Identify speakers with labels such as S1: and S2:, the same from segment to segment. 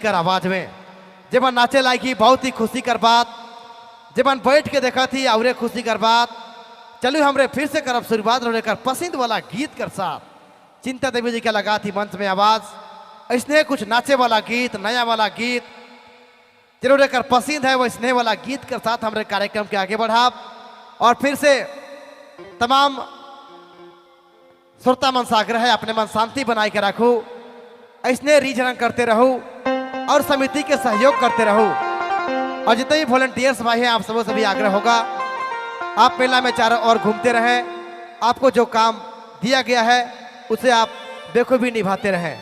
S1: कर आवाज में। जेमन नाचे लायकी बहुत ही खुशी कर बात, जेमन बैठ के देखा थी और खुशी कर बात। चलू हमरे फिर से करब शुरुआत रोने कर पसंद वाला गीत कर साथ। चिंता देवी जी का लगा थी मंच में आवाज, इसने कुछ नाचे वाला गीत, नया वाला गीत जिन्होंने कर पसंद है वो स्नेह वाला गीत के साथ हमरे कार्यक्रम के आगे बढ़ाब। और फिर से तमाम श्रोता मन से आग्रह है, अपने मन शांति बनाए के रखो, ऐसने रीझ रंग करते रहो और समिति के सहयोग करते रहो। और जितने भी वॉलंटियर्स भाई हैं, आप सबों से भी आग्रह होगा, आप मेला में चारों ओर घूमते रहें, आपको जो काम दिया गया है उसे आप बेखूबी निभाते रहें।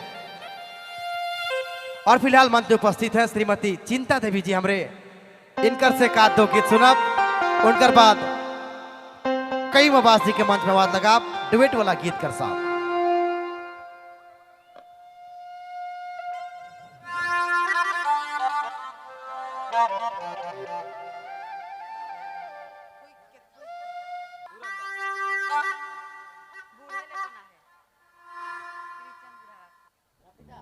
S1: और फिलहाल मंच उपस्थित है श्रीमती चिंता देवी जी हमरे, इनकर से का दो गीत सुनब, उनकर बाद कई मबास जी के मंच में आवाज लगा डुएट वाला गीत कर साथ।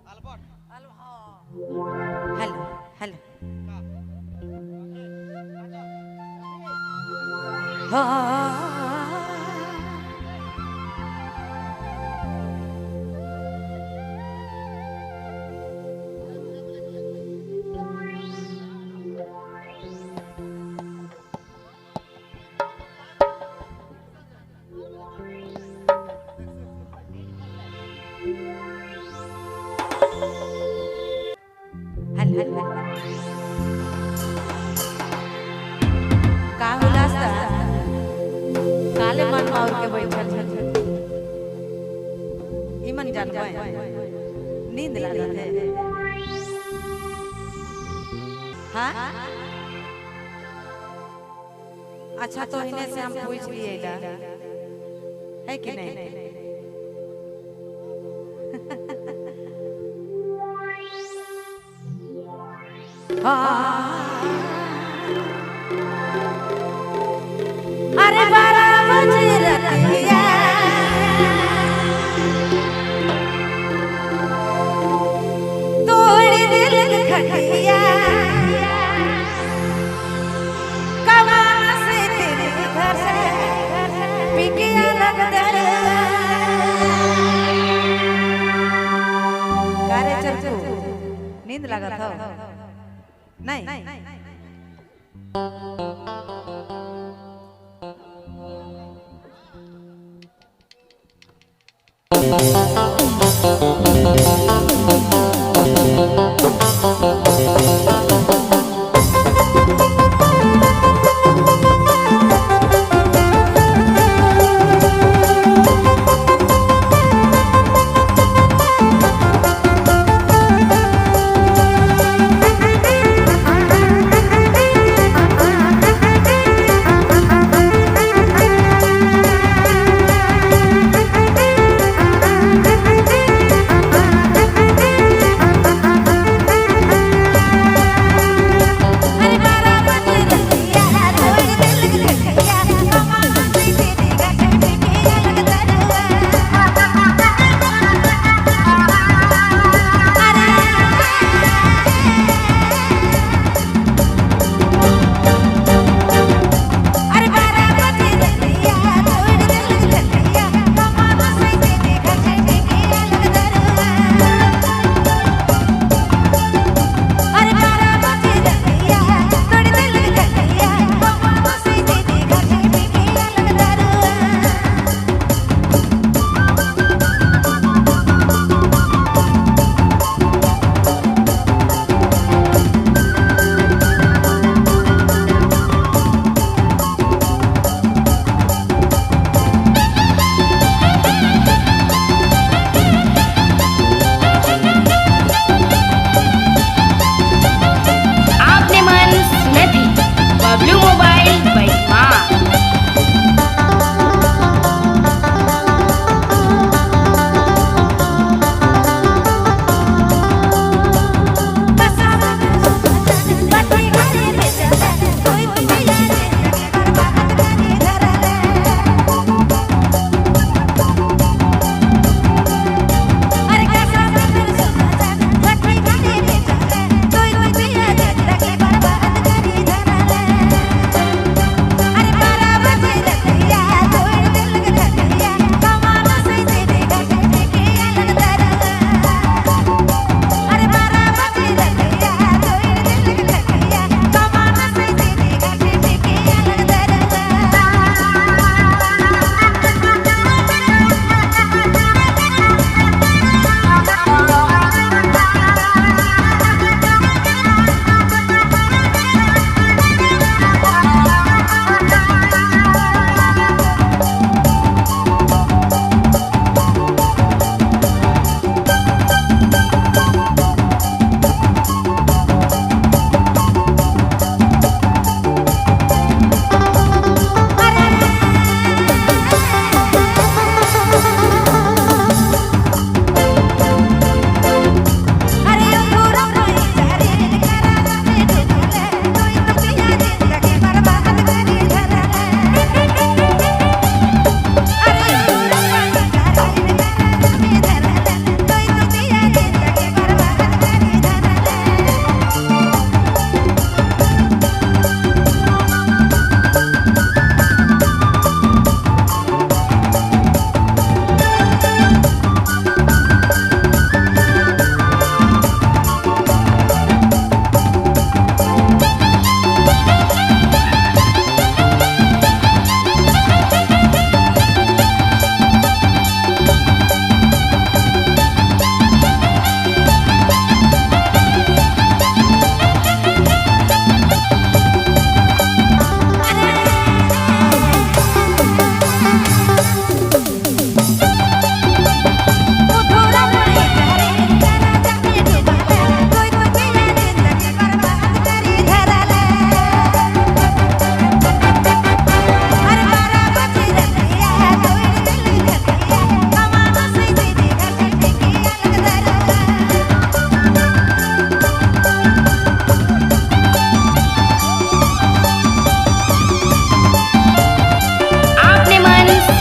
S2: हेलो हेलो हाँ हेलो हेलो का होला सा काले मन मार के बैठल इमन जानबे नींद लागत है। हाँ अच्छा तो इन्हें से हम पूछ लिए ला है कि नहीं। अरे 12 बजे रतिया तोड़ दिल खटिया, कमान से तेरे घर से पिकिया लग दर कारे चरकू नींद लागत हो नहीं।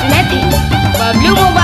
S3: सुनत है बबलू मोबाइल।